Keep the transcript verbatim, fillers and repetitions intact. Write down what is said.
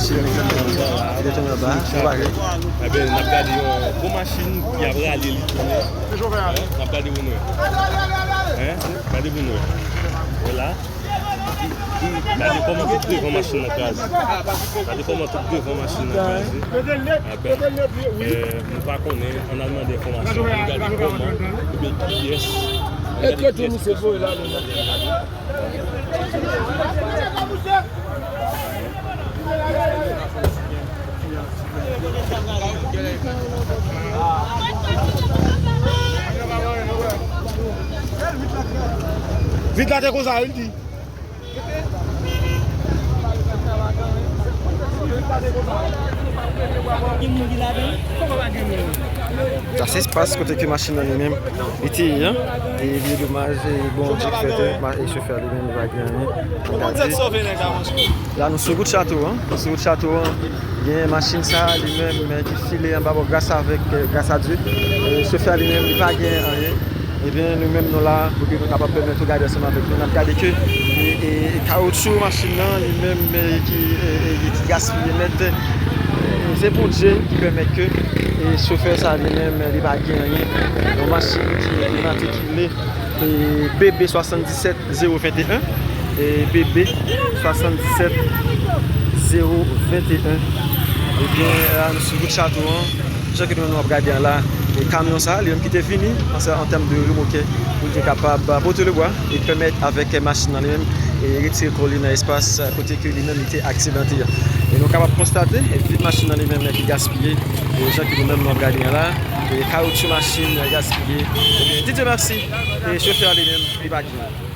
Machin, li te tonbe anba, se pa vre. Ebyen, n ap gade yon gwo machin ki ap rale li tounen. Hein? N ap gade pou nou wè. Hein? Gade pou nou wè. Vwala. Gade kòman tout devan machin nan kraze. Gade kòman tout devan machin nan kraze. Ebyen, eh, nou pa konnen, ann al mande enfòmasyon pou nou gade kòman, oubyen kiyès. Gade kiyès ki sou machin nan. Vit la te konsa, wi, l di. Sa se espas kote ke machin nan li menm, li te ye, an. E byen domaj, e bon, di k fèt, ma-, e chofè a li menm, li pa gen anyen. An gade. La, nou sou wout Chato, an. Nou sou wout Chato, an. Gen machin sa, li menm, men ki file anba bò, gras avèk, eh, gras a Dye. E chofè a li menm, li pa gen anyen. Ebyen, nou menm, nou la pou ke nou kapab pèmèt ou gade ansanm avèk nou. N ap gade ke, e, e, e kawotchou machin nan, li menm, e, ki, e, e, ki gaspiye nèt. E, se Bondye ki pèmèt ke, e, chofè sa, li menm, li pa gen anyen. Yon machin ki imatrikile, e, B B swasanndisèt zewo venteyen, e, B B swasanndisèt zewo venteyen. Ebyen, la, nou sou wout Chato an. Jan ke nou menm nou ap gade an la, e kamyon sa, li menm ki te vini, an, an tèm de remòkè, pou l te kapab pote lebwa e pèmèt avèk machin nan li menm, e retire kò li nan espas kote ke li menm li te aksidante a. E nou kapab konstate, e vit machin nan li menm ki gaspiye, e jan ke nou menm nou ap gade an la, e kawotchou machin gaspiye. Ebyen, Didye mèsi, e chofè a li menm, li pa gen.